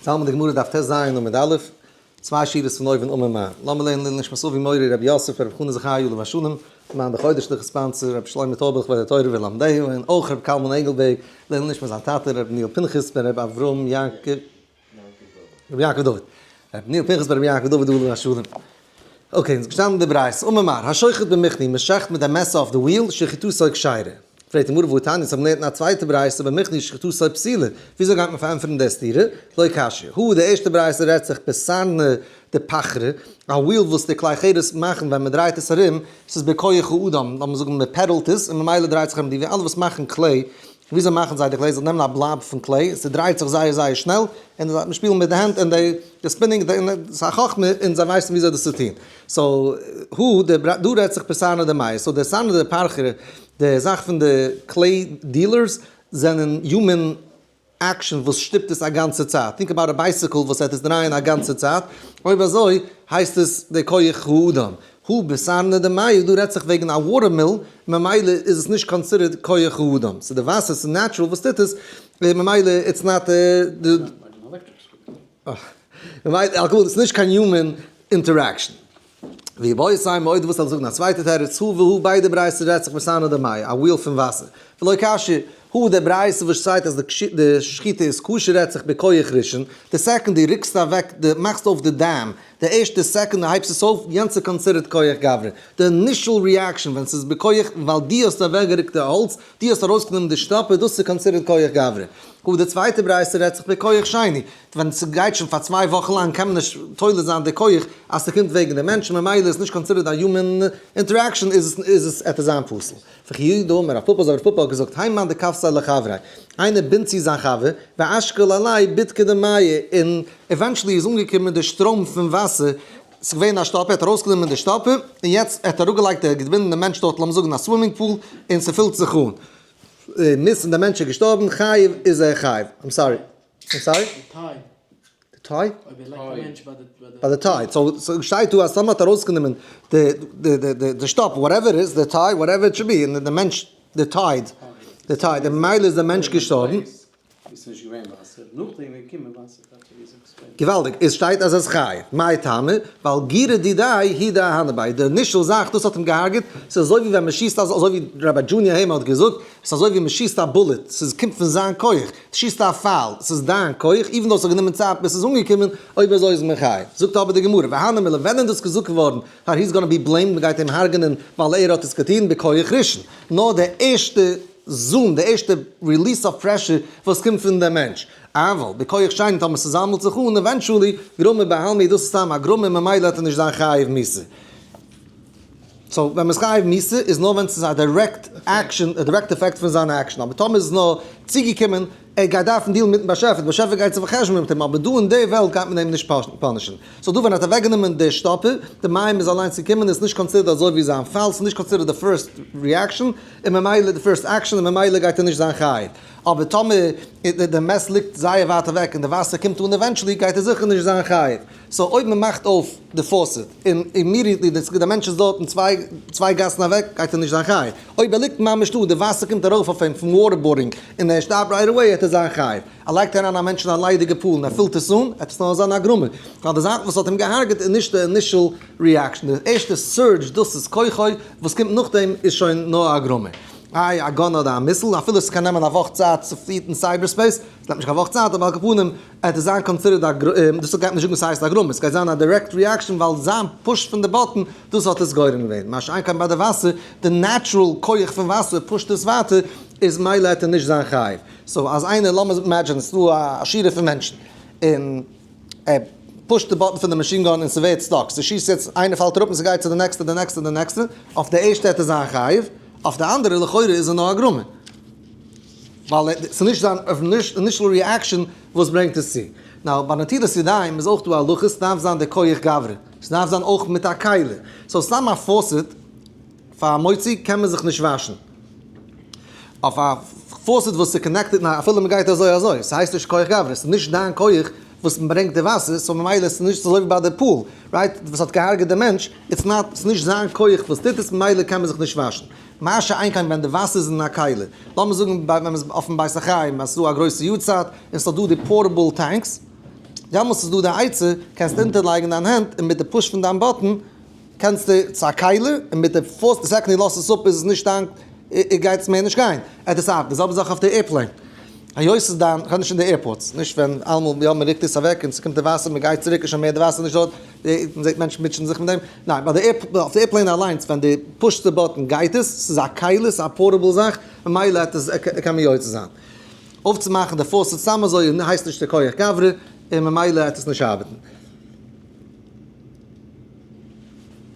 זאלמען די גמרא דף טז עמוד א', צוויי שורות פון אויבן אמר מר. לאמיר לערנען לעילוי נשמת אבי מורי רבי יוסף רבי חנא זכרי' עליו השלום, למען די חודש'ליכע sponsor רבי שלמה טויבער לכבוד התורה ולמדיה, און אויך רבי קלמן ענגלבערג לעילוי נשמת זיין טאטע רבי ניאל פנחס בן רבי אברהם יעקב רבי יעקב דוד רבי ניאל פנחס בן רבי יעקב דוד עליו השלום. okay, אונז געשטאנען אין די ברייתא, אמר מר, השוחט במכלי, מ'שחט מיט א מעסער אויף די wheel, שחיטתו כשרה. פרעגט די גמרא והתניא, אונז האבן געלערנט אין א צווייטע ברייתא במכלי שחיטתו פסולה, וויאזוי גייט מען פארענטפערן די סתירה? לא קשיא, הא די ערשטע ברייתא רעדט זיך בסרנא דפחרא, א wheel וואס די כלי חרס מאכן ווען מ'דרייט עס ארום, ס'איז בכח האדם, לאמיר זאגן מ'פעדלט עס און ממילא דרייט זיך ארום די ווי אלע וואס מאכן clay וויאזוי מאכן זיי די clay? זיי נעמען א blob פון clay, ס'דרייט זיך זייער זייער שנעל, און זיי שפילן מיט די הענט און די spinning, ס'איז א חכמה און זיי ווייסן וויאזוי דאס צו טון. so, הא, דא רעדט זיך בסרנא דמיא, so די סרנא דפרחא, די זאך פון די clay dealers, זענען human action וואס שטופט עס א גאנצע צייט. think about א bicycle וואס וועט עס דרייען א גאנצע צייט, אויב אזוי הייסט עס די כח האדם. הא בסרנא דמיא, דא רעדט זיך וועגן א water mill, ממילא איז עס נישט considered כח האדם, ס'איז די וואסער, ס'איז natural וואס טוט עס, ממילא it's not די. ממילא על כל פנים ס'איז נישט קיין human interaction. ואיבעית אימא אויב דו ווילסט זאגן א צווייטע תירוץ, הא והא ביידע ברייתות רעדט זיך בסרנא דמיא, א wheel פון וואסער. ולא קשיא, הא די ברייתא וואס שטייט אז די שחיטה איז כשר רעדט זיך בכח ראשון, די second דו רוקסט אוועק די מאכסט אויף די dam, די ערשטע second דו הייבסט עס אויף, יענץ איז considered כח גברא. די initial reaction ווען ס'איז בכח ווייל דו האסט אוועקגערוקט די האלץ, דו האסט ארויסגענומען די שטאפער, דאס איז considered כח גברא. הא די צווייטע ברייתא רעדט זיך בכח שני, ווען ס'גייט שוין פאר 2 וואכן לאנג קען מען נישט תולה זיין די כח אז ס'קומט וועגן די מענטשן ממילא איז נישט considered א human interaction איז עס עט עס זיין פסול. וכי דאמר רב פפא אזוי רב פפא האט געזאגט האי מאן דכפתיה לחבריה איינער בינדט צו זיין חבר ואשקיל עליה בדקא דמיא און eventually איז אנגעקומען די שטראם פון וואסער ס'איז געווען א שטאפער ער האט ארויסגענומען די שטאפער און יעצט ער האט אראפגעלייגט די געבינדענע מענטש דארט לאמיר זאגן אין א swimming pool און ס'פילט זיך אן מות און דער מענטש איז געשטארבן חייב איז ער חייב I'm sorry I'm sorry? די tie. די tie? אויב ער לייגט א מענטש ביי די. ביי די tie. so שטייט דא אז טאמער האט ארויסגענומען די די די די די שטאפ whatever איז די tie whatever it should be און די מענטש די tide די tide און ממילא איז די מענטש געשטארבן. איז נישט געווען וואסער, נאכדעם איז געקומען וואסער דארט ווי עס איז געווען. געוואלדיג, עס שטייט אז עס חייב, מאי טעמא? ווייל גירא דידיה הוא דאהנו ביה, די initial זאך דאס האט אים געהארגעט, ס'איז אזוי ווי ווען מען שיסט אזוי ווי רבי דזשוניער העמער האט געזאגט, ס'איז אזוי ווי מען שיסט א bullet, ס'איז קומט פון זיין כח, דו שיסט א פייל, ס'איז דיין כח, even though ס'האט גענומען צייט ביז ס'איז אנגעקומען, אויב אזוי איז מען חייב. זאגט אבער די גמרא, והני מילי ווען איז דאס געזאגט געווארן, פאר he's gonna be blamed, מ'גייט אים הרג'נען ווייל ער האט עס געטון, בכח ראשון, נאר די ערשטע זון, די ערשטע release of pressure וואס קומט פון דעם מענטש. אבל, בכח שני טאמער ס'זאמלט זיך אן, eventually, גרמא בעלמא דאס איז סתם א גרמא ממילא וועט ער נישט זיין חייב מיתה. so ווען מ'איז חייב מיתה איז נאר ווען ס'איז א direct action, א direct effect פון זיין action, אבער טאמער איז נאר צוגעקומען, ער גייט דארפן deal ן מיטן באשעפער, די באשעפער גייט זיך פאר'חשבונ'ען מיט אים, אבער דא אין די וועלט גייט מען אים נישט punish ן. so דא ווען ער האט אוועקגענומען די שטאפער, די מים איז אליינס געקומען, איז נישט considered אזוי ווי זיין פאל, ס'איז נישט considered די first reaction, און ממילא די first action, און ממילא גייט ער נישט זיין חייב. אבער טאמער די מת ליגט זייער ווייט אוועק און די וואסער קומט אן eventually גייט ער זיכער נישט זיין חייב. so אויב מען מאכט אויף די faucet און immediately די מענטש איז דארטן צוויי גאסן אוועק גייט ער נישט זיין חייב. אויב ער ליגט ממש דא די וואסער קומט ארויף אויף אים פון water boarding און ער שטארבט right away העט ער זיין חייב. ער לייגט אריין א מענטש אין א ליידיגע pool און ער פילט עס אן העט עס נאר זיין א גרמא. ווייל די זאך וואס האט אים געהארגעט איז נישט די initial reaction די ערשטע surge דאס איז כוחו וואס קומט נאכדעם איז שוין נאר א גרמא. איי א gun אדער א missile אפילו ס'קען נעמען א וואך צייט צו פליען cyber space, ס'נעמט נישט קיין וואך צייט אבער על כל פנים עט עס זיין considered א גרמא, דאס גייט נישט זאגן ס'הייסט א גרמא, ס'גייט זיין א direct reaction ווייל זיין push פון די button דאס האט עס גורם געווען, מה שאין כן ביי די וואסער, די natural כח פון וואסער push ט עס ווייטער, איז מילא עט ער נישט זיין חייב. so אז איינער, לאמיר imagine ס'איז דא א שורה פון מענטשן, און ער push ט די button פון די machine gun און ס'ווערט stuck, ס'שיסט יעצט, איינער פאלט אראפ און ס'גייט צו די נעקסטע, די נעקסטע, די נעקסטע, אויף די ערשטע עט ער זיין חייב, אויף די אנדערע לכאורה איז ער נאר א גרמא. ווייל ס'איז נישט זיין initial reaction וואס ברענגט עס צו. now ביי נטילת ידיים איז אויך דא הלכות, ס'דארף זיין די כח גברא, ס'דארף זיין אויך מיט א כלי. so סתם א faucet פאר א מוציא קען מען זיך נישט וואשן. אויף א faucet וואס איז connected, ניין אפילו מ'גייט אזוי אזוי, ס'הייסט נישט כח גברא, ס'איז נישט דיין כח וואס ברענגט די וואסער, so ממילא ס'איז נישט אזוי ווי ביי די pool, right, וואס האט געהארגעט די מענטש, it's not, ס'איז נישט זיין כח וואס טוט עס, ממילא קען מען זיך נישט וואשן. מה שאין כן ווען די וואסער איז אין א כלי, לאמיר זאגן ביי ווען מ'איז אויפן בית החיים אז ס'איז דא א גרויסע יארצייט און ס'איז דא די portable tanks. דעמאלס איז דא די עצה, קענסט אונטערלייגן דיין הענט און מיט די push פון דיין button קענסטו, ס'איז א כלי, און מיט די force די second דו לאזט עס אפ איז עס נישט דיין, גייט עס מער נישט גיין. עט עס ארבעט. די זעלבע זאך אויף די airplane. היות ס'איז דיין, כ'רעד נישט אין די airports, נישט ווען אלעמאל יא מ'רוקט עס אוועק און ס'קומט די וואסער מ'גייט צוריק איז שוין מער די וואסער נישט דארט, מ'זעט מענטשן מוטשען זיך מיט דעם, ניין ביי די אויף די airplane אליינס ווען דו push סט די button גייט עס, ס'איז א כלי, ס'איז א portable זאך, ממילא העט עס קען מען יוצא זיין. אויפצומאכן די faucet סתם אזוי הייסט נישט די כח גברא און ממילא העט עס נישט ארבעטן.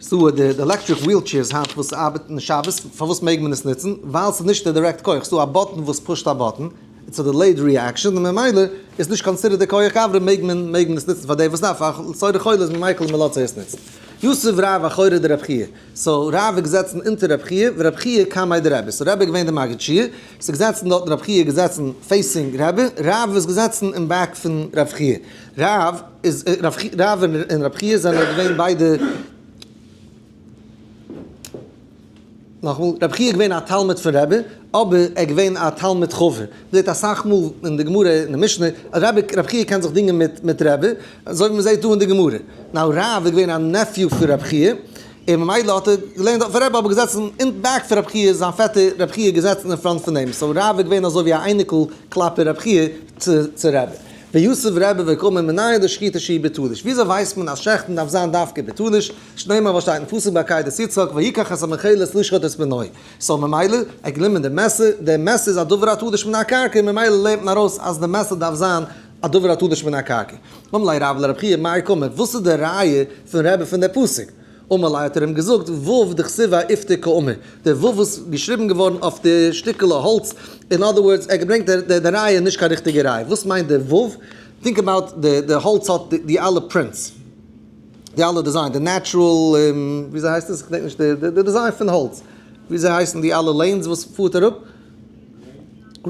סאו די electric wheelchairs היינט וואס ארבעטן שבת פארוואס מעג מען עס נוצן? ווייל ס'איז נישט די דירעקט כח, ס'דא א button וואס push ט א button, it's א delayed reaction און ממילא איז נישט considered די כח גברא מעג מען מעג מען עס נוצן פאר די וואס דארף, פאר צורך חולה איז מען מיקל און מ'לאזט זיי עס נוצן. יתיב רב אחורי דרב חייא, so רב איז געזעצן אונטער רב חייא ורב חייא קמיה דרבי, so רבי איז געווען די מגיד שיעור, ס'איז געזעצן דארטן רב חייא געזעצן facing רבי, רב איז געזעצן אין back פון רב חייא, רב איז רב און רב חייא זענען געווען ביידע, נאכאמאל, רב חייא איז געווען א תלמיד פון רבי, אבער ער איז געווען א תלמיד חבר, מ'זעט אסאך מאל אין די גמרא אין די משנה אז רבי רב חייא קען זיך דינגען מיט מיט רבי, אזוי ווי מ'זעט דא אין די גמרא. now רב איז געווען א nephew פון רב חייא, און ממילא האט ער געלערנט דארט פון רבי אבער געזעצן אין back פון רב חייא איז זיין פעטער רב חייא געזעצן אין front פון אים, so רב איז געווען אזוי ווי א אייניקל כלפי רב חייא צו צו רבי. ויתיב רבי וקאמר מנין לשחיטה שהיא בתלוש, וויאזוי ווייסט מען אז שעכטן דארף זיין דווקא בתלוש, שנאמר וואס שטייט אין פסוק ביי עקידת יצחק ויקח את המאכלת לשחוט את בנו, so ממילא ער האט גענומען די מעסער, די מעסער איז א דבר התלוש מן הקרקע און ממילא לערנט מען ארויס אז די מעסער דארף זיין א דבר התלוש מן הקרקע. אמר ליה רב לרב חייא מאי קאמר, וואס איז די ראיה פון רבי פון די פסוק? אמר ליה האט ער אים געזאגט, ו' דכתיב אאפתא קאמר, די ו' וואס געשריבן געווארן אויף די שטיקעלע האלץ, in other words ער האט געברענגט די ראיה נישט קיין ריכטיגע ראיה, וואס מיינט די ו'? think about די האלץ האט די אלע prints, די אלע design, די natural, וויאזוי הייסט עס? כ'דענק נישט די design פון האלץ, וויאזוי הייסן די אלע lanes וואס פארט אראפ? grain?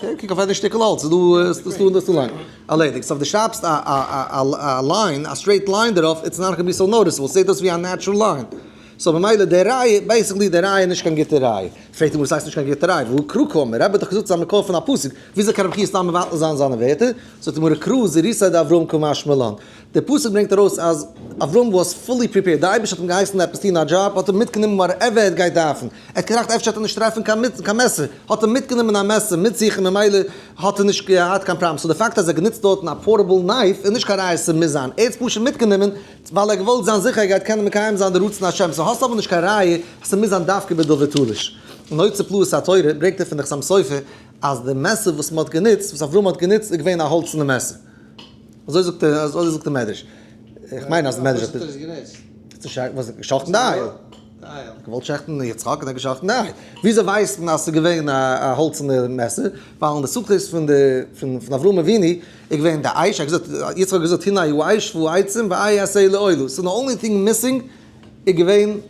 okay, קוק אויף יעדע שטיקל האלץ, ס'איז דא, ס'איז דא ס'איז דא לאנג. ערלעדיגט. so אויב דו שרייבסט א line, א straight line דערויף, it's not gonna be so noticeable, ס'זעט אויס ווי א natural line. so ממילא די ראיה, basically די ראיה איז נישט קיין גוטע ראיה. פרעגט אים וואס הייסט נישט קיין גוטע ראיה? והא קרא קאמר, רבי האט דאך געזאגט ס'איז א מקור פון א פסוק, וויאזוי קען רבי חייא סתם מבטל זיין זיינע ווערטער? זאגט די גמרא קרא זריזותיה דאברהם קא משמע לן. דער פסוק ברענגט ארויס אז אברהם was fully prepared, דער אייבערשטער האט אים געהייסן עפעס טון א דזשאב, האט ער מיטגענומען whatever ער גייט דארפן, ער האט געטראכט אפשר וועט ער נישט טרעפן קיין מעסער, האט ער מיטגענומען א מעסער מיט זיך און ממילא האט ער נישט געהאט קיין פראבלעם, so די פאקט אז ער האט גענוצט דארטן א portable knife איז נישט קיין ראיה ס'מוז זיין, ער האט עס פשוט מיטגענומען ווייל ער האט געוואלט זיין זיכער ער גייט קענען מקיים זיין די רצון השם, so האסט אבער נישט קיין ראיה אז ס'מוז זיין דווקא בדבר תלוש. אין אוצר פלאות התורה ברענגט ער פון די חתם סופר אז די מעסער וואס מ'האט גענוצט, וואס אברהם האט גענוצט איז געווען א האלצענע מעסער. אזוי זאגט ער, אזוי זאגט דער מדרש. איך מיין אז דער מדרש האט עס גענוצט. צו שעכטן, וואס, געשאכטן די אייל. געוואלט שעכטן יצחק האט ער געשאכטן די איל. וויאזוי ווייסט מען אז ס'איז געווען א האלצענע מעסער? ווייל אין די סוכות פון די, פון אברהם אבינו איז געווען די אש, ער האט געזאגט, יצחק האט געזאגט הנה האש והעצים ואיה השה לעולה. so the only thing missing איז געווען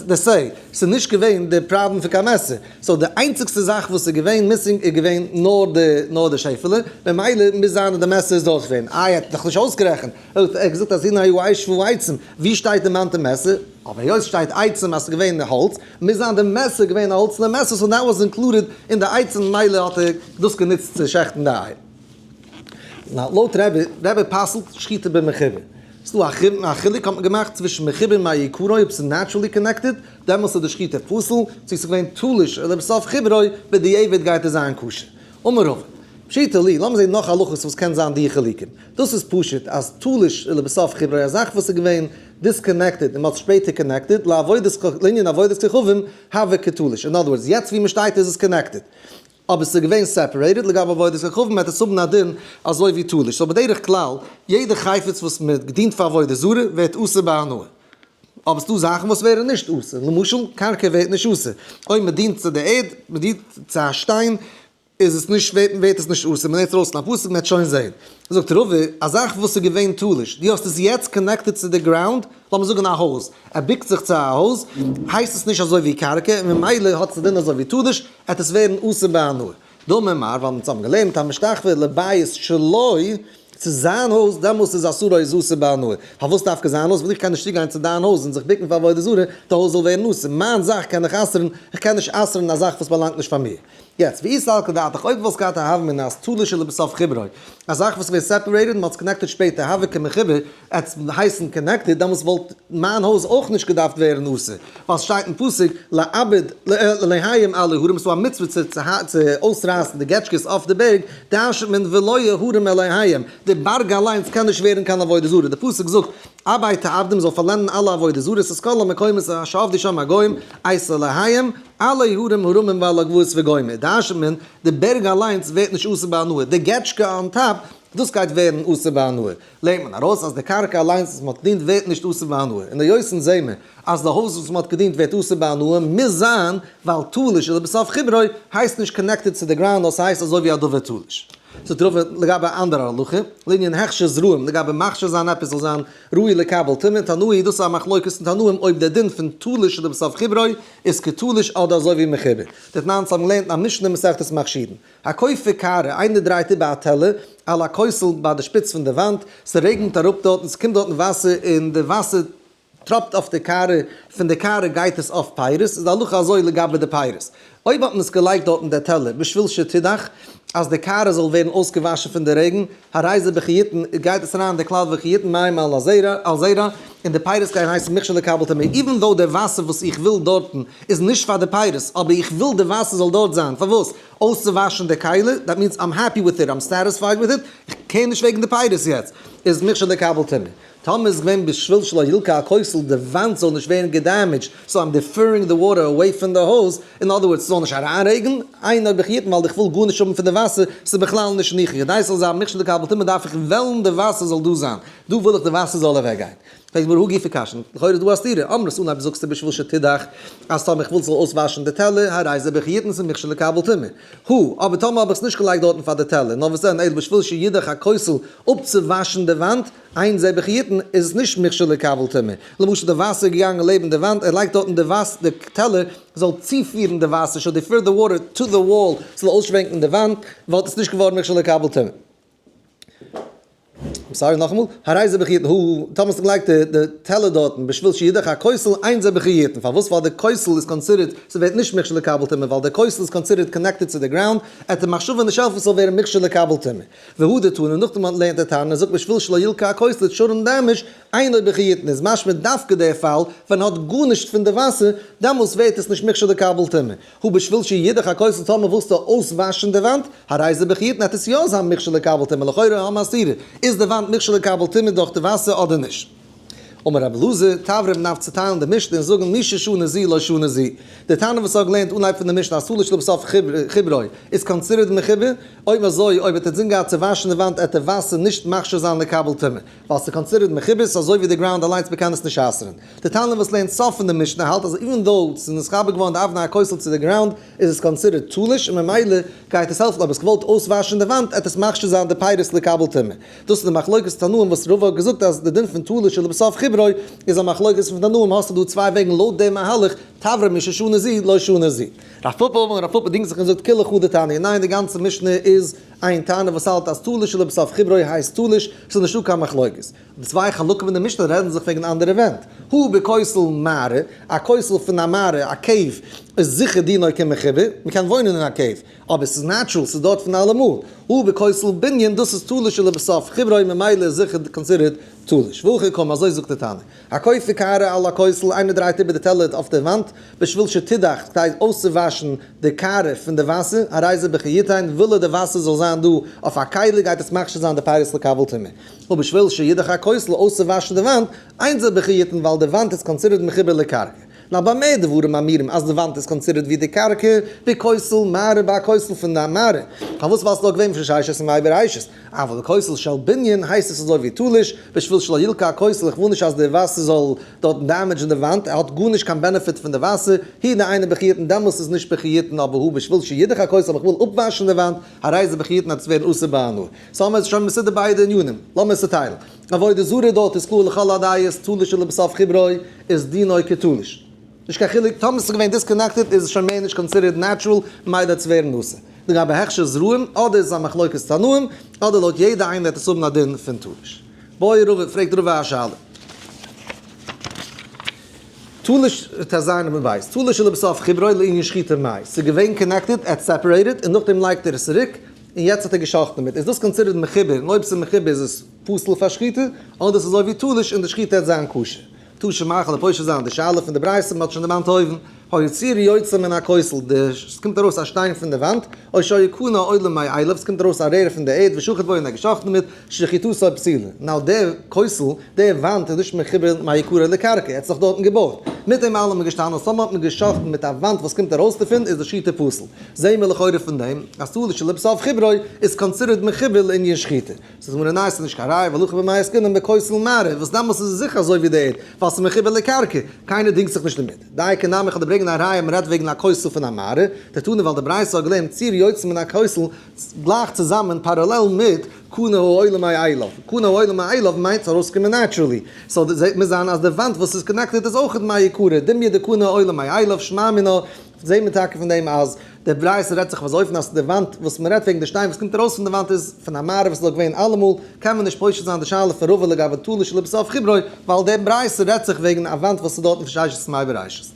די שה, ס'איז נישט געווען די פראבלעם פון קיין מעסער, so די איינציגסטע זאך וואס איז געווען missing איז געווען נאר די נאר די שעפעלע, ממילא מוז זיין אז די מעסער איז דארט געווען, איי ער האט דאך נישט אויסגערעכנט, ער האט געזאגט אז הנה האש והעצים, ווי שטייט דערמאנט די מעסער? אבער היות שטייט עצים אז ס'איז געווען האלץ, מוז זיין די מעסער געווען א האלצענע מעסער, so that was included אין די עצים ממילא האט ער דאס גענוצט צו שעכטן די איי. לויט רבי, רבי פסל'ט שחיטה במחובר. ס'דא א חילוק האט מען געמאכט צווישן מחובר מעיקרו אויב ס'איז naturally connected, דעמאלס איז די שחיטה פסול, צו ס'איז געווען תלוש ולבסוף חיברו, בדיעבד גייט עס זיין כשר. אמר רבא, פשיטא לי, לאמיר זעהן נאך הלכות וואס קען זיין די חילוקים. דאס איז פשוט אז תלוש ולבסוף חיברו א זאך וואס איז געווען disconnected און מ'האט עס שפעטער connected, לענין עבודת כוכבים, הוה כתלוש. אין other words, יעצט ווי מ'שטייט איז עס connected. אבער ס'איז געווען separated, לגבי עבודת כוכבים וועט עס האבן א דין אזוי ווי תלוש, so בדרך כלל יעדע חפץ וואס מען דינט פאר עבודה זרה ווערט אסור בהנאה, אבער ס'דא זאכן וואס ווערן נישט אסור, למשל קרקע ווערט נישט אסור, אויב מען דינט צו די ערד, מען דינט צו א שטיין איז עס נישט ווערט עס נישט אסור, מען נעמט ארויס פון א פסוק מען וועט שוין זען. זאגט רבא, א זאך וואס איז געווען תלוש, דו האסט עס יעצט connected צו די ground, לאמיר זאגן א הויז, ער בוקט זיך צו א הויז, הייסט עס נישט אזוי ווי קרקע, און ממילא האט עס א דין אזוי ווי תלוש, עט עס ווערן אסור בהנאה. דאמר מר, ווייל אונז האבן געלערנט המשתחווה לבית שלו, צו זיין הויז, דעמאלס איז אסור איז אסור בהנאה. פארוואס דווקא זיין הויז? ווייל איך קען נישט צוגיין צו דיין הויז און זיך בוקן פאר עבודה זרה, די הויז זאל ווערן אסור. מיין זאך קען איך אסר'ן, איך קען נישט אסר'ן א זאך וואס באלאנגט נישט פאר מיר. יעצט, ואי סלקא דעתך, אויב וואלסט געהאט א הוה אמינא אז תלוש ולבסוף חיברו, א זאך וואס ווערט separated און מ'האט עס connected שפעטער, הוה כמחובר, עס הייסן connected, דעמאלס וואלט מיין הויז אויך נישט געדארפט ווערן אסור, ווייל ס'שטייט אין פסוק לאבד לאלהים עלי הרים, ס'דא א מצוה צו צו אויסרייסן די געטשקעס אויף די בערג, דרש'נט מען ולא ההרים אלהיהם, די בארג אליינס קען נישט ווערן קיין עבודה זרה, די פסוק זאגט אבד תאבדון מ'זאל פארלענדן אלע עבודה זרות את כל המקומות אשר עבדו שם הגוים את האלהים עלי הרים הרמים ועל הגבעות וגומר, דרש'נט מען די בערג אליינס ווערט נישט אסור בהנאה, די געטשקע on top דאס גייט ווערן אסור בהנאה. לערנט מען ארויס אז די קרקע אליינס וואס מ'האט געדינט ווערט נישט אסור בהנאה, און היות אונז זעהן מיר אז די הויז וואס מ'האט געדינט ווערט אסור בהנאה מוז זיין ווייל תלוש ולבסוף חיברו הייסט נישט connected צו די ground נאר ס'הייסט אזוי ווי א דבר תלוש. זאגט רבא לגבי א אנדערע הלכה, לענין הכשר זרעים, לגבי מכשיר זיין עפעס זאל זיין ראוי לקבל טומאה, תנאי, דאס איז א מחלוקת אין תנאים אויב דער דין פון תלוש ולבסוף חיברו איז כתלוש אדער אזוי ווי מחובר. דתנן האבן געלערנט אין א משנה מסכת מכשירין. הכופה קערה, איינער דרייט איבער א טעלער, על הכותל ביי די שפיץ פון די וואנט, ס'רעגנט אראפ דארטן, ס'קומט דארטן וואסער און די וואסער טראפט אויף די קערה, פון די קערה גייט עס אויף פירות, איז די הלכה אזוי לגבי די פירות, אויב האט מען עס געלייגט דארטן די טעלער בשביל שתודח, אז די קערה זאל ווערן אויסגעוואשן פון די רעגן, הרי זה בכי יותן, גייט עס אריין אין די כלל וכי יתן מים על הזרע, על זרע, און די פירות גייען הייסן מוכשר לקבל טומאה, even though די וואסער וואס איך וויל דארטן איז נישט פאר די פירות, אבער איך וויל די וואסער זאל דארט זיין, פארוואס? אויסצואוואשן די כלי, that means I'm happy with it, I'm satisfied with it, איך care נישט וועגן די פירות יעצט, איז מוכשר לקבל טומאה. טאמער איז געווען בשביל שלא ילקה הכותל די וואנט זאל נישט ווערן געדעמעדזשט, so I'm deferring the water away פון די הויז, אין other words ס'זאל נישט אריינרעגן, אינו בכי יותן ווייל איך וויל גארנישט האבן פון די וואסער, ס'איז בכלל נישט ניחא, כדי ס'זאל זיין מוכשר לקבל טומאה דארף איך וועלן די וואסער זאל דא זיין, דא וויל איך די וואסער זאל אוועקגיין. פרעגט די גמרא הא גופא קשיא, לכאורה איז דא א סתירה, אמרת אנהייב זאגסטו בשביל שתודח אז טאמער איך וויל ס'זאל אויסוואשן די טעלער, הרי זה בכי יותן ס'איז מוכשר לקבל טומאה. הא, אבער טאמער האב איך עס נישט געלייגט דארטן פאר די טעלער, נאר וואס דען, אלא בשביל שידח הכותל אפצואוואשן די וואנט, אין זה בכי יותן, איז עס נישט מוכשר לקבל טומאה. למשל די וואסער איז געגאנגען לעבן די וואנט, ער לייגט דארטן די וואס די טעלער זאל צופירן די וואסער, should defer the water to the wall, ס'זאל אויסשווענקן די וואנט, וואלט עס נישט געווארן מוכשר לקבל טומאה. Sorry נאכאמאל, הרי זה בכי יותן, הא, טאמער האסטו געלייגט די טעלער דארטן בשביל שידח הכותל, אין זה בכי יותן, פארוואס? ווייל די כותל איז considered, ס'ווערט נישט מוכשר לקבל טומאה, ווייל די כותל איז considered connected צו די ground, עט די מחשבה נישט העלפן ס'זאל ווערן מוכשר לקבל טומאה. והדר תני, נאכדעם לערנט דער תנא, זאגט בשביל שלא ילקה הכותל it shouldn't damage, אינו בכי יותן, איז משמע דווקא דער פאל ווען האט גארנישט פון די וואסער, דעמאלס ווערט עס נישט מוכשר לקבל טומאה. הא בשביל שידח הכותל טאמער ווילסטו אויסוואשן די וואנט, הרי זה בכי יותן וועט עס יא זיין מוכשר לקבל טומאה, לכאורה האבן א סתירה, איז די וואנט מוכשר לקבל טומאה דורך די וואסער אדער נישט? אמר רבי אלעזר, תברא מ'דארף צוטיילן די משנה און זאגן מי ששנה זו לא שנה זו. די תנא וואס האט געלערנט אנהייב פון די משנה אז תלוש לבסוף חיברו איז considered מחובר, אויב אזוי אויב האט ער אינזין געהאט צו וואשן די וואנט עט די וואסער נישט מכשיר זיין לקבל טומאה. ווייל ס'איז considered מחובר, ס'איז אזוי ווי די ground אליינס מ'קען עס נישט אסר'ן. די תנא וואס לערנט סוף פון די משנה האלט אז even though ס'איז נתחבר געווארן די אבני הכותל צו די ground איז עס considered תלוש און ממילא גייט עס העלפן אויב עס געוואלט אויסוואשן די וואנט עט עס מכשיר זיין די פירות לקבל טומאה. דאס איז די מחלוקת תנאים וואס רבא האט געזאגט אז די דין פון תלוש ולבסוף חיברו איז א מחלוקת פון תנאים האסטו דא צוויי וועגן לויט דעם מהלך תברא מי ששנה זו לא שנה זו. רב פפא אמר רב פפא דינגט זיך און זאגט כולה חדא תניא ניין די גאנצע משנה איז איין תנא וואס האלט אז תלוש ולבסוף חיברו הייסט תלוש, ס'איז נישטא קיין מחלוקת. די צוויי חלקים אין די משנה רעדן זיך וועגן אנדערע ווענט. הא בכותל מערה, א כותל פון א מערה, א cave, איז זיכער דינו כמחובר, מ'קען וואוינען אין א cave, אבער ס'איז natural, ס'איז דארט פון אלעמאל. הא בכותל בנין, דאס איז תלוש ולבסוף חיברו, ממילא איז זיכער considered תלוש. והכי קאמר, אזוי זאגט די תנא. הכופה קערה על הכותל, איינער דרייט איבער די טעלער אויף די וואנט, בשביל שתודח, כדי אויסצואוואשן די קערה פון די וואסער, הרי זה בכי יותן, וויל ער די וואסער זאל זיין דא אויף א כלי, גייט עס מכשיר זיין די פירות לקבל טומאה. ובשביל שידח הכותל, אויסצואוואשן די וואנט, אין זה בכי יותן, ווייל די וואנט איז considered מחובר לקרקע. נאר במה דברים אמורים אז די וואנט איז considered ווי די קרקע, בכותל מערה ביי א כותל פון די מערה. פארוואס ווייל ס'איז דאך געווען פון ששת ימי בראשית. אבל בכותל של בנין הייסט עס אזוי ווי תלוש, בשביל שלא ילקה הכותל איך וויל נישט אז די וואסער זאל דארטן דעמעדזשן די וואנט, ער האט גארנישט קיין benefit פון די וואסער, הוא דאינו בכי יותן דעמאלס איז נישט בכי יותן אבער הא בשביל שידח הכותל אבער איך וויל אפוואשן די וואנט, הרי זה בכי יותן אז עס ווערן אסור בהנאה. so האמער עס שוין מסודר ביידע ענינים. לאמיר עס צוטיילן. עבודה זרה דארט איז קלאר לכל הדעות תלוש ולבסוף חיברו איז דינו כתלוש. נישט קיין חילוק, טאמער ס'איז געווען disconnected איז עס שוין מער נישט considered natural, ממילא וועט עס ווערן אסור. לגבי הכשר זרעים, אדער איז עס א מחלוקת תנאים, אדער לויט יעדע איינער וועט עס האבן א דין פון תלוש. בעי רבא, פרעגט רבא א שאלה. תלוש טז עמוד ב', תלוש ולבסוף חיברו לענין שחיטה מאי, ס'איז געווען connected, ער האט separated, און נאכדעם לייגט ער עס צוריק, און יעצט האט ער גע'שחט'ן דערמיט, איז דאס considered מחובר, און אויב ס'איז מחובר איז עס פסול פאר שחיטה, אדער ס'איז אזוי ווי תלוש און די שחיטה העט זיין כשר. תא שמע כ'וועל פושט זיין די שאלה פון די ברייתא מ'האט שוין דערמאנט אויבן, היה צור יוצא מן הכותל, די ס'קומט ארויס א שטיין פון די וואנט, או שהיה קנה עולה מאליו, ס'קומט ארויס א רער פון די ערד ושחט בו און ער האט געשחט'ן דערמיט, שחיטתו פסולה. now דער כותל, דער וואנט איז נישט מחובר מעיקרא לקרקע, ער האט זיך דארטן געבויט. מיט דעם אלעם איז געשטאנען אז טאמער האט מען געשחט'ן מיט א וואנט וואס קומט ארויס דערפון איז די שחיטה פסול. זעהן מיר לכאורה פון דעם אז תלוש שלבסוף חיברו איז considered מחובר לענין שחיטה. ס'איז גמרא ניין ס'איז נישט קיין ראיה ווייל הכא במאי עסקינן בכותל מערב וואס דעמאלס איז עס זיכער אזוי ווי די ערד ווייל ס'איז מחובר לקרקע, קיינער דינגט זיך נישט דערמיט. דייקא נמי כ'וועל דיר ברענגען א ראיה מ'רעדט וועגן א כותל פון א מערה, דתנא ווייל די ברייתא האט געלערנט צור יוצא מן הכותל גלייך צוזאמען parallel מיט קנה העולה מאליו, קנה העולה מאליו מיינט ס'ארויסקומען naturally, so מוז זיין אז די וואנט וואס איז connected איז אויכעט מעיקרא, דומיא דקנה העולה מאליו שמע מינה, זעהט מען טאקע פון דעם אז די ברייתא רעדט זיך אויף אזא אופן אז די וואנט וואס מען רעדט וועגן די שטיין וואס קומט ארויס פון די וואנט איז פון א מערה וואס איז דארט געווען אלעמאל, קען מען נישט פושט זיין די שאלה פון רבא לגבי תלוש שלבסוף חיברו, ווייל די ברייתא רעדט זיך וועגן א וואנט וואס איז דארטן פון ששת ימי בראשית.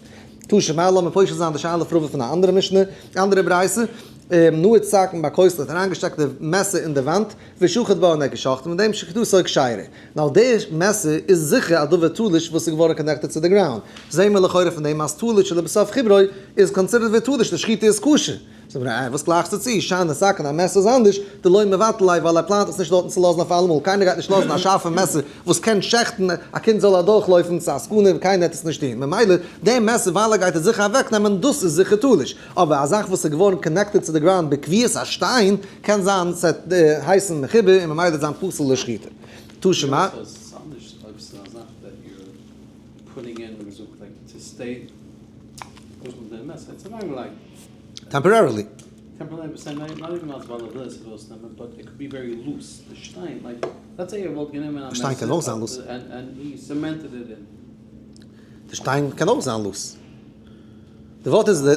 תא שמע לאמיר פושט זיין די שאלה פון רבא פון א אנדערע משנה, אנדערע ברייתא, נעץ סכין בכותל האט אריינגעשטעקט די מעסער אין די וואנט, ושחט בה און ער האט געשחט'ן מיט דעם שחיטתו כשרה. נאר די מעסער איז זיכער א דבר תלוש וואס איז געווארן connected צו די ground. זעהן מיר לכאורה פון דעם אז תלוש שלבסוף חיברו איז considered ווי תלוש, די שחיטה איז כשר. זאגט מען אה, וואס גלייכסטו צו? שאני סכין א מעסער איז אנדערש, דלא מבטל ליה ווייל ער פלאנט עס נישט דארטן צו לאזן אויף אלעמאל, קיינער גייט נישט לאזן א שארפע מעסער וואס קען שעכטן א קינד זאל אדורכלויפן, ס'איז א סכנה, קיינער וועט עס נישט טון, ממילא די מעסער ווייל ער גייט עס זיכער אוועקנעמען דאס איז זיכער תלוש. אבער א זאך וואס איז געווארן connected צו די ground בקביעות א שטיין, קען זיין ס'וועט הייסן מחובר און ממילא וועט זיין פסול לשחיטה. תא שמע. Temporarily. די שטיין קען אויך זיין loose. די שטיין קען אויך זיין loose. די ווארט איז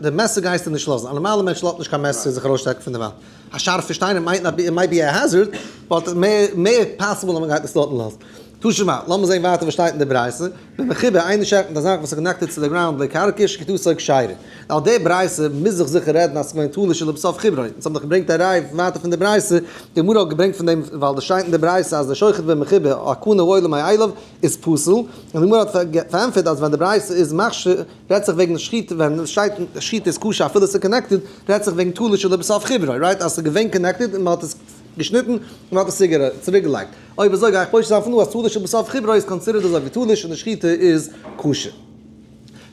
די מעסער גייסטו נישט לאזן, א נארמאלע מענטש לאזט נישט קיין מעסער זיך ארויסשטעקן פון די וואנט, א שארפע שטיין it might be a hazard but מער possible אז מען גייט עס דארטן לאזן. תא שמע, לאמיר זען ווייטער וואס שטייט אין די ברייתא, במחובר אינו שעכט מיט א זאך וואס איז connected צו די ground לקרקע שחיטתו כשרה. נאר די ברייתא מוז זיך זיכער רעדן אז ס'איז געווען תלוש ולבסוף חיברו, אונז האבן דאך געברענגט א ראי' ווייטער פון די ברייתא, די גמרא האט געברענגט פון דעם ווייל דאס שטייט אין די ברייתא אז די שוחט במחובר הקנה העולה מאליו איז פסול, און די גמרא האט פארענטפערט אז ווען די ברייתא איז מכשיר רעדט זיך וועגן שחיטה, ווען עס שטייט שחיטה איז כשר אפילו עס איז connected, רעדט זיך וועגן תלוש ולבסוף חיברו, right? אז עס איז געווען connected און מען האט עס געשניטן און מען האט עס צוריק געלייגט. אויב אזוי גיי איך פושט זיין פון דא אז תלוש ולבסוף חיברו איז considered אזוי ווי תלוש און די שחיטה איז כשר.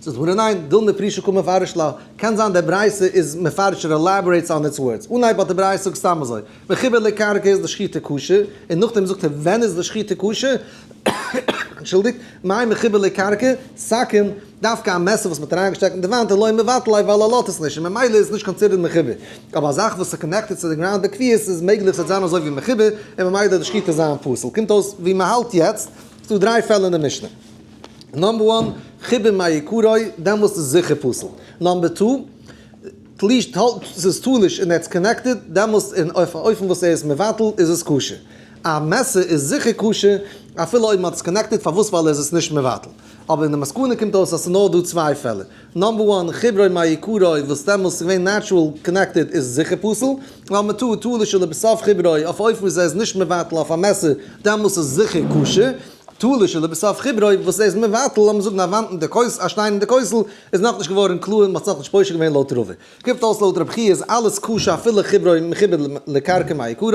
זאגט די גמרא ניין, דילמא פרושי קא מפרש לה, קען זיין די ברייתא איז מפרש און elaborates on its words, אנהייב האט די ברייתא זאגט סתם אזוי, מחובר לקרקע איז די שחיטה כשר, און נאכדעם זאגט ער ווען איז די שחיטה כשר, אנטשולדיגט, מאי מחובר לקרקע, סכין, דווקא א מעסער וואס מ'האט אריינגעשטעקט אין די וואנט דלא מבטל ליה ווייל ער לאזט עס נישט און ממילא איז עס נישט considered מחובר, אבער א זאך וואס איז connected צו די ground בקביעות איז מעגליך ס'וועט זיין אזוי ווי מחובר און ממילא די שחיטה זיין פסול, קומט אויס ווי מ'האלט יעצט, ס'דא דריי פעלער אין די משנה. number one, חיבור מעיקרו, דעמאלסט איז זיכער פסול. number two, תליש, ס'איז תלוש און it's connected, דעמאלסט אין אויף א אופן וואס ער איז מבטל איז עס כשר. א מעסער איז זיכער כשר אפילו אויב מ'האט עס connected, פארוואס ווייל ער איז עס נישט מבטל. אבער אין די מסקנא קומט אויס אז ס'איז נאר דא צוויי פעלער. number one, חיברו מעיקרו וואס דעמאלסט איז געווען natural connected איז זיכער פסול. number two, תלוש ולבסוף חיברו אויף אופן וואס ער איז נישט מבטל אויף א מעסער, דעמאלסט איז זיכער כשר. תלוש ולבסוף חיברו וואס ער איז מבטל, לאמיר זאגן א וואנט אין די כותל, א שטיין אין די כותל, איז נאכנישט געווארן קלאר און מ'האט עס נאכנישט פושט געווען לויט רבא. קומט אויס לויט רב חייא איז אלעס כשר אפילו חיברו מחובר לקרקע מעיקרו,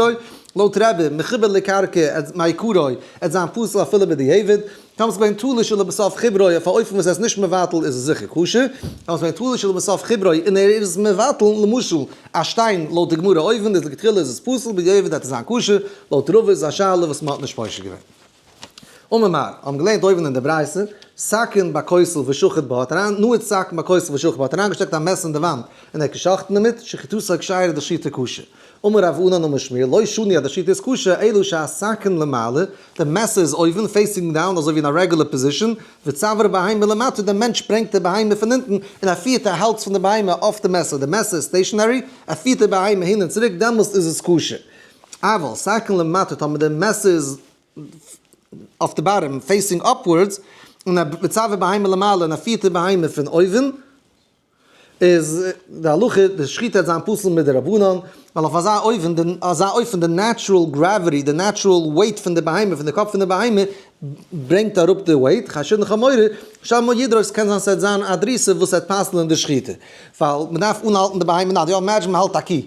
לויט רבי מחובר לקרקע מעיקרו עט זיין פסול אפילו בדיעבד, טאמער ס'איז געווען תלוש ולבסוף חיברו אויף א אופן וואס ער איז נישט מבטל איז עס זיכער כשר, טאמער ס'איז געווען תלוש ולבסוף חיברו און ער איז מבטל, למשל א שטיין לויט די גמרא אויבן איז לכתחילה איז עס פסול בדיעבד וועט עס זיין כשר, לויט רבא איז א שאלה וואס מ'האט נישט פושט געווען. אמר מר, האבן געלערנט אויבן אין די ברייתא, סכין בכותל ושחט בה, האט אריין נעץ סכין בכותל ושחט בה, האט אריינגעשטעקט א מעסער אין די וואנט און ער האט געשחט'ן דערמיט, שחיטתו כשרה די שחיטה כשר. אמר רב ענן אמר שמואל, לא שנו אז די שחיטה איז כשר, אלא שהסכין למעלה, די מעסער איז אויבן, facing down, אזוי ווי אין א רעגולער position, וצוואר בהמה למטה, דער מענטש ברענגט די בהמה פון אונטן, און ער פירט די האלז פון די בהמה אויף די מעסער, די מעסער איז stationary, ער פירט די בהמה הין און צוריק, דעמאלסט איז עס כשר. אבל סכין למטה, טאמער די מעסער איז אויף די bottom facing upwards, און וצוואר בהמה למעלה און ער פירט די בהמה פון אויבן, איז די הלכה די שחיטה וועט זיין פסול מדרבנן, ווייל אויף אזא אופן די אזא אופן די natural gravity די natural weight פון די בהמה פון די קאפ פון די בהמה ברענגט אראפ די weight, חיישינן חמורא שמא ידרוס קען זיין ס'וועט זיין א דריסה וואס וועט פסל'ען די שחיטה, ווייל מ'דארף אנהאלטן די בהמה, נאר יא imagine מ'האלט א קי,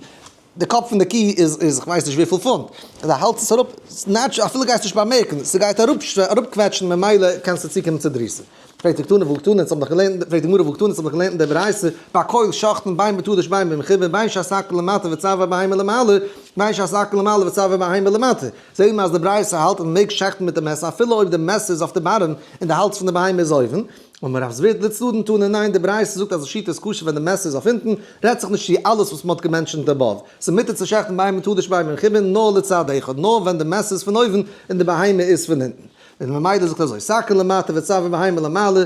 די קאפ פון די קי איז איז כ'ווייס נישט וויפיל פונט, אז די האלטסט עס אראפ, natural אפילו גייסט נישט באמערקן, ס'גייט אראפ אראפקוועטשן ממילא קענסטו צוקומען צו דריסה. פרעגט די קטנה והא קתני, אונז האבן דאך געלערנט, פרעגט די גמרא והא קתני, אונז האבן דאך געלערנט אין די ברייתא, והכל שוחטין בין בתלוש בין במחובר בין שהסכין למטה וצוואר בהמה למעלה, בין שהסכין למעלה וצוואר בהמה למטה. זעהן מיר אז די ברייתא האלט אז מ'מעג שעכטן מיט די מעסער אפילו אויב די מעסער איז אויף די bottom און די האלז פון די בהמה איז אויבן. אמר רב זביד לצדדין תנא, ניין די ברייתא זאגט אז די שיטה איז כשר ווען די מעסער איז אויף אונטן, רעדט זיך נישט צו אלעס וואס מ'האט גע mention ט above. ס'איז מותר צו שעכטן בין בתלוש בין במחובר נאר לצד אחד, נאר ווען די מעסער איז פון אויבן און די בהמה איז פון אונטן. און ממילא זאגט אזוי, סכין למטה וצוואר בהמה למעלה,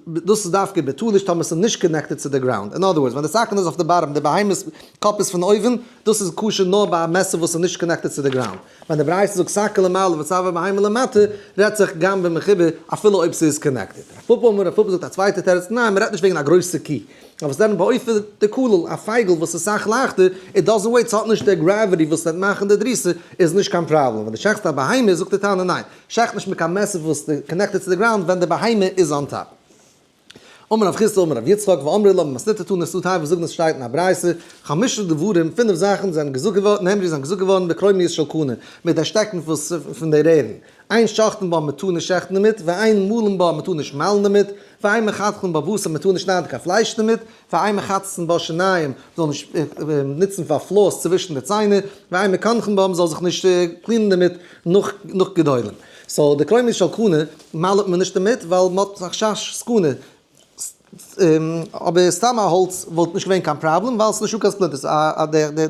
דאס איז דווקא בתלוש טאמער ס'איז נישט connected צו די ground. אין other words, ווען די סכין איז אויף די bottom, די בהמה'ס קאפ איז פון אויבן, דאס איז כשר נאר ביי א מעסער וואס איז נישט connected צו די ground. ווען די ברייתא זאגט סכין למעלה וצוואר בהמה למטה, רעדט זיך גם במחובר אפילו אויב ס'איז connected. רב פפא אמר, רב פפא זאגט א צווייטע תירוץ, ניין, מ'רעדט נישט וועגן א גרויסע קי, נאר וואס דען בעופא דקליל, א פייגל וואס איז סאך לייכטער, it doesn't weigh, ס'האט נישט די gravity וואס וועט מאכן די דריסה, איז נישט קיין פראבלעם. ווען דו שעכטסט א בהמה, זאגט די תנא ניין, שעכט נישט מיט קיין מעסער וואס איז connected צו די ground ווען די בהמה איז on top. אמר רב חסדא אמר רב יצחק ואמרי לה במתניתא תנא ס'דא טייל וואס זאגן עס שטייט אין א ברייתא, חמשה דברים, פינף זאכן זענען געזאגט געווארן, נאמרו זענען געזאגט געווארן בקרומיות של קנה, מיט די שטעקן וואס פון די רערן, אין שוחטין בה מען טאר נישט שעכטן דערמיט, ואין מלין בה מען טאר נישט מל'ן דערמיט, ואין מחתכין בה בשר מען טאר נישט שניידן קיין פלייש דערמיט, ואין מחצצין בה שיניים, מען זאל נישט נוצן פאר floss צווישן די ציינער, ואין מקנחין בה מען זאל זיך נישט clean ען דערמיט נאך נאך גדולים. so די קרומיות של קנה מל'ט מען נישט דערמיט ווייל מען האט א חשש סכנה, אבער סתם א האלץ וואלט נישט געווען קיין פראבלעם ווייל ס'איז נישטא קיין splinters,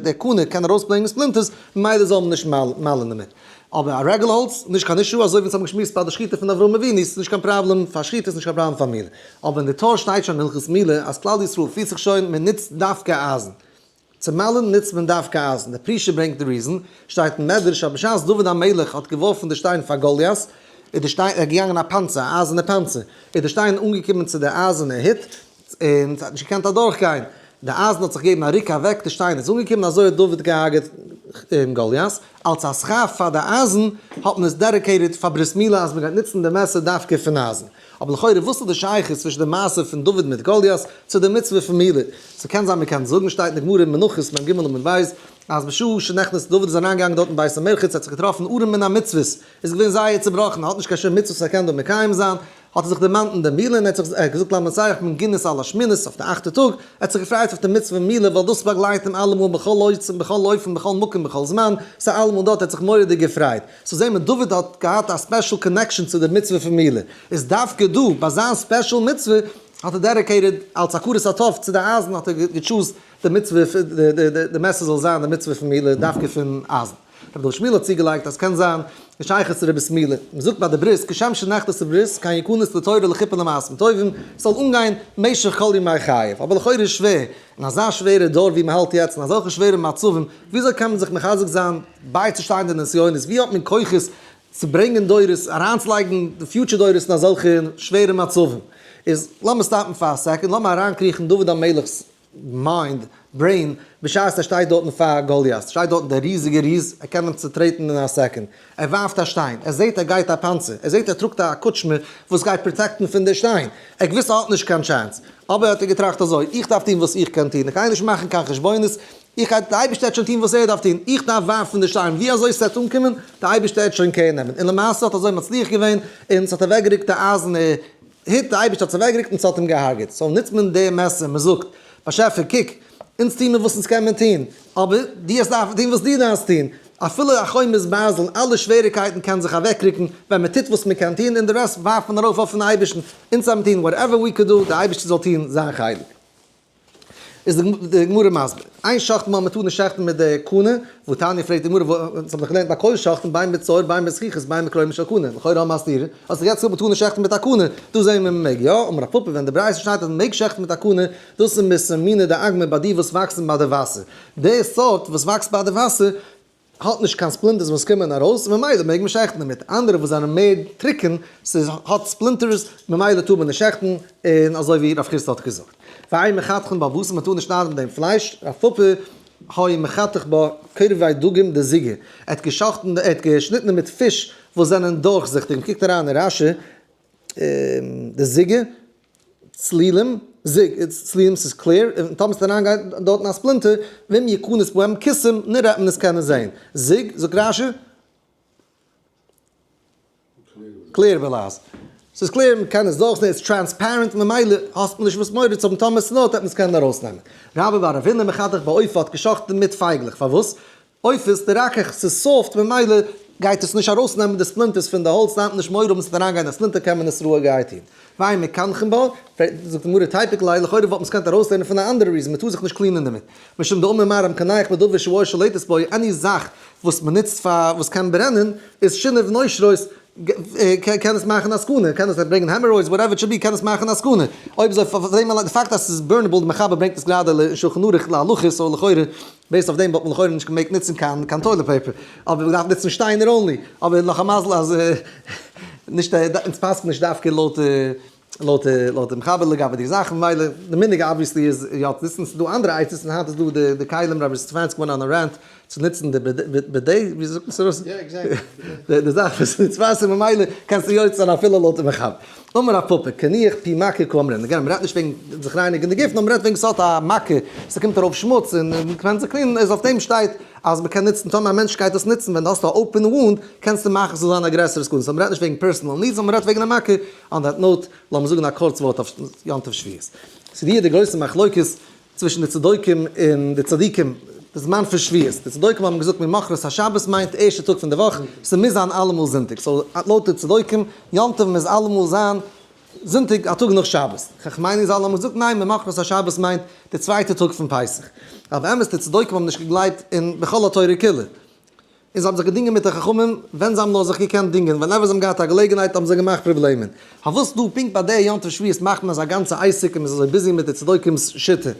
די קנה קען ארויסברענגען splinters ממילא זאל מען נישט מל'ן דערמיט. אבער א רעגולער האלץ, נישט קיין issue, אזוי ווי אונז האבן געשמועסט ביי די שחיטה פון אברהם אבינו, ס'איז נישט קיין פראבלעם פאר שחיטה, ס'איז נישט קיין פראבלעם פאר מילה. אבער אין די תורה שטייט שוין אין הלכות מילה אז כלל ישראל פירט זיך שוין מען נוצט דווקא אייזן. צו מל'ן נוצט מען דווקא אייזן. די פרישה ברענגט די reason, שטייט אין מדרש אז בשעת דוד המלך האט געווארפן די שטיין פאר גוליית, איז די שטיין, ער איז געגאנגען א פאנצער, א אייזערנע פאנצער, איז די שטיין אנגעקומען צו די אייזערנע הוט, און ס'האט נישט געקענט אדורכגיין, די אייזן האט זיך געגעבן א רוק אוועק, די שטיין איז אנגעקומען, אזוי האט דוד געהארגעט גוליית, אלס א שכר פאר די אייזן האט מען עס dedicated פאר ברית מילה אז מ'גייט נוצן די מעסער דווקא פון אייזן. אבער לכאורה וואס איז די שייכות צווישן די מעשה פון דוד מיט גוליית צו די מצוה פון מילה? ס'קען זיין מ'קען זאגן, שטייט אין די גמרא אין מנחות מ ג עמוד ב', אז בשעה שנכנס דוד איז אריינגעגאנגען דארט אין בית המרחץ האט זיך געטראפן ערום מן המצוות, איז געווען זייער צובראכן, האט נישט קיין שום מצוות ער קען דא מקיים זיין, האט ער זיך דערמאנט אין די מילה און ער האט זיך ער האט געזאגט למנצח בנגינות על השמינית אויף די אכטע טאג, ער האט זיך געפרייט אויף די מצוה מילה ווייל דאס באגלייט אים אלעמאל בכל עת בכל אופן בכל מקום בכל זמן, ס'איז אלעמאל דארט, ער האט זיך מורא'דיג געפרייט. so זעהן מיר דוד האט געהאט א special connection צו די מצוה פון מילה, איז דווקא דא ביי זיין special מצוה האט ער dedicated אלס הכרת הטוב צו די אייזן האט ער גע choose ט די מצוה די מעסער זאל זיין די מצוה פון מילה דווקא פון אייזן. רבי דוד שמואל האט צוגעלייגט אז קען זיין די שייכות צו ברית מילה, מען זאגט ביי די ברית כשם שנכנס לברית כן יכנס לתורה לחופה למעשים טובים, ס'זאל אנגיין משך כל ימי חייו, אבער לכאורה איז שווער, אין אזא שווערע דור ווי מען האלט יעצט, אין אזעלכע שווערע מצבים, וויאזוי קען מען זיך מחזק זיין בייצושטיין די נסיונות, ווי האט מען כוחות צו ברענגען דורות, אריינצולייגן די future דורות אין אזעלכע שווערע מצבים, איז לאמיר stop ן פאר א second, לאמיר אריינקריכן דוד המלך'ס mind, brain, בשעת ער שטייט דארטן פאר גוליית, שטייט דארטן דער ריזיגער ריז, ער קען אים צוטרעטן אין א second, ער ווארפט א שטיין, ער זעט ער גייט א פאנצער, ער זעט ער טראגט א קוטשמע וואס גייט protect ן פון די שטיין, ער געוויס ער האט נישט קיין chance, אבער האט ער געטראכט אזוי, איך דארף טון וואס איך קען טון, איך גיי נישט מאכן קיין חשבונות, איך גיי, די אייבערשטער וועט שוין טון וואס ער דארף טון, איך דארף ווארפן די שטיין, ווי אזוי ס'וועט אנקומען, די אייבערשטער וועט שוין care נעמען, און למעשה האט אזוי מצליח געווען, און ס'האט אוועקגערוקט די אייזערנע הוט, די אייבערשטער האט עס אוועקגערוקט און ס'האט אים געהארגעט, so נוצט מען די מעסער, מ'זאגט, באשעפער קוק, אונז טוהן מיר וואס אונז קען מען טוהן, אבער דו האסט דארף טוהן וואס דו דארפסט טוהן, אפילו א חומת ברזל און אלע שוועריקייטן קען זיך אוועקרוקן ווען מען טוט וואס מען קען טוהן און די rest ווארפט מען ארויף אויפן אייבערשטן, אונז דארף מען טוהן whatever we could do, די אייבערשטער זאל טוהן זיין חלק. איז די גמרא מסביר, אין שוחטין בה מען טאר נישט שעכטן מיט די קנה, והתניא פרעגט די גמרא, אונז האבן דאך געלערנט והכל שוחטין בין בצור בין בזכוכית בין בקרומו של קנה, לכאורה האבן מיר א סתירה, האסט דאך יעצט געזאגט מען טאר נישט שעכטן מיט א קנה, דא זעהן מיר מען מעג יא, אמר רב פפא ווען די ברייתא שטייט אז מען מעג שעכטן מיט א קנה, דאס איז מסומינא דאגמא ביי די וואס וואקסן ביי די וואסער, די סארט וואס וואקסט ביי די וואסער. האט נישט קיין splinters וואס קומען ארויס, ממילא מעג מען שעכטן דערמיט. אנדערע וואס זענען מער טרוקן, ס'איז האט splinters, ממילא טאר מען נישט שעכטן, און אזוי ווי רב חסדא האט געזאגט. ואין מחתכין בה בשר, מ'טאר נישט שניידן מיט דעם פלייש, רב פפא היה מחתך בה קרבי דגים דזיגי, ער האט געשאכטן, ער האט געשניטן דערמיט פיש וואס זענען דורכזיכטיג, מ'קוקט אריין אין רשי, דזיגי, צלילים, זיג, צלילים ס'איז clear, און טאמער ס'וועט אריינגיין דארטן א splinter, ואם יכנס בהם קיסם, נראה וועט מען עס קענען זעהן. זיג, זאגט רשי, clear בלעז. ס'איז clear, מ'קען עס דורכזעהן, ס'איז transparent, ממילא האסט מען נישט וואס מורא צו האבן, טאמער ס'נאט וועט מען עס קענען ארויסנעמען. רבה בר רב הונא מחתך בה עופות האט געשאכטן מיט פייגלעך, פארוואס? עופות דרכך, ס'איז soft ממילא גייט עס נישט ארויסנעמען די splinters פון די האלץ, דארף מען נישט מורא האבן ס'וועט אריינגיין א splinter קען מען עס רואיגערהייט טון. ואין מקנחין בה, זאגט די גמרא תיפוק ליה, לכאורה וואלט מען עס געקענט ארויסלערנען פון א אנדערע reason, מ'טאר זיך נישט clean ען דערמיט. משום דאמר מר המקנח בדבר שהאור שולטת בו, any זאך וואס מ'נוצט פאר וואס קען ברענען, איז שיניו נושרות, קען עס מאכן א סכנה, קען עס ברענגען hemorrhoids, whatever it should be, קען עס מאכן א סכנה. אויב אזוי פאר דעם אליין, די פאקט אז ס'איז burnable, די מחבר ברענגט עס גראדע לשולחן ערוך להלכה, so לכאורה based אויף דעם וואלט מען לכאורה נישט געמעגט נוצן קיין קיין toilet paper, אבער מ'דארף נוצן שטיינער only, אבער נאך א מזל אז נישט אונז פסק'ן נישט דווקא לויט לויט לויט די מחבר לגבי די זאכן, ממילא די מנהג obviously איז יא צו נוצן, ס'איז דא אנדערע עצות און היינט איז דא די די כלים רבי סטעפאנסקי went on a rant צו נוצן די bidet, ווי זאגט מען עס? די זאך וואס נוצט וואסער ממילא קענסטו יוצא זיין אפילו לויט די מחבר. אמר רב פפא, קניח פי מכה קאמרינן, again מ'רעדט נישט וועגן זיך רייניגן די גוף, נאר מ'רעדט וועגן ס'האט א מכה, ס'קומט ארויף שמוץ און מ'קען זיך clean ען, איז אויף דעם שטייט אז מ'קען נוצן, טאמער א מענטש גייט עס נוצן ווען דו האסט א open wound, קענסטו מאכן ס'זאל זיין א גרעסערע סכנה, so מ'רעדט נישט וועגן personal needs, נאר מ'רעדט וועגן א מכה, on that note, לאמיר זאגן א קורץ ווארט אויף יום טוב שבועות. ס'איז די גרויסע מחלוקת צווישן די צדוקים און די צדיקים, די זמן פון שבועות, די צדוקים האבן געזאגט ממחרת השבת מיינט ערשטע טאג פון די וואך, ס'מוז זיין אלעמאל זונטאג, so לויט די צדוקים, יום טוב מוז אלעמאל זיין זונטאג א טאג נאך שבת, חכמינו ז"ל האבן געזאגט ניין ממחרת השבת מיינט די צווייטע טאג פון פסח, אבער אמת די צדוקים האבן נישט געגלייבט אין בכל התורה כולה. און זיי האבן זיך געדינגען מיט די חכמים ווען זיי האבן נאר זיך געקענט דינגען, whenever זיי האבן געהאט א געלעגנהייט האבן זיי געמאכט פראבלעמען. פארוואס דא פונקט ביי די יום טוב שבועות מאכט מען אזא גאנצע עסק און מען איז אזוי busy מיט די צדוקים'ס שיטה?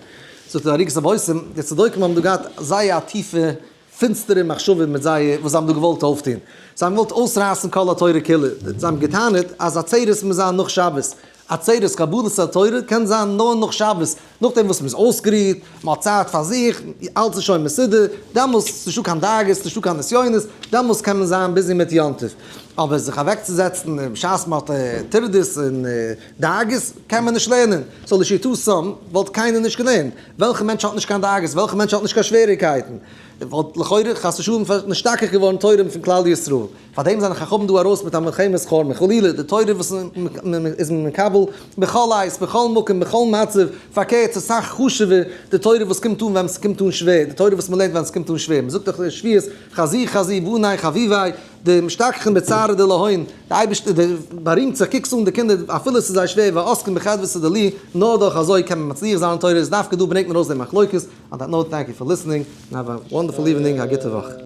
זאגט דער ערוגת הבושם, די צדוקים האבן דא געהאט זייער א טיפע פינסטערע מחשבה מיט זייער וואס זיי האבן דא געוואלט אויפטון. זיי האבן געוואלט אויסרייסן כל התורה כולה. זיי האבן גע'טענה'ט אז עצרת מוז זיין נאך שבת, עצרת קבלת התורה קען זיין נאר נאך שבת, נאכדעם וואס מ'איז אויסגערוהט, מ'האט צייט פאר זיך, אלץ איז שוין מסודר, דעמאלס איז נישטא קיין דאגות, נישטא קיין נסיונות, דעמאלס קען מען זיין busy מיט יום טוב. אבער זיך אוועקצוזעצן בשעת מ'האט טרדות און דאגות, קען מען נישט לערנען. so לשיטתם וואלט קיינער נישט געלערנט. וועלכע מענטש האט נישט קיין דאגות? וועלכע מענטש האט נישט קיין שוועריגקייטן? וואלט לכאורה חס ושלום נשתכח געווארן תורה פון כלל ישראל. פאר דעם זענען חכמים דא ארויס מיט א מלחמת חרמה, חלילה, די תורה וואס איז מען מקבל בכל עת, בכל מקום, בכל מצב, פארקערט ס'איז אסאך חשוב'ער די תורה וואס קומט אן ווען ס'קומט אן שווער, די תורה וואס מ'לערנט ווען ס'קומט אן שווער, מ'זאגט דאך שבועות חזו חזו בני חביבי, דמשתכחין בצערא דלהון, די אייבערשטער בארימט זיך, קוקסט אן די קינדער אפילו ס'איז זיי שווער, ועוסקין בחדוותא דילי, נאר דורך אזוי קען מען מצליח זיין אין תורה, איז דווקא דא ברענגט מען ארויס די מחלוקת, on that note thank you for listening, and have a wonderful evening, א גוטע וואך.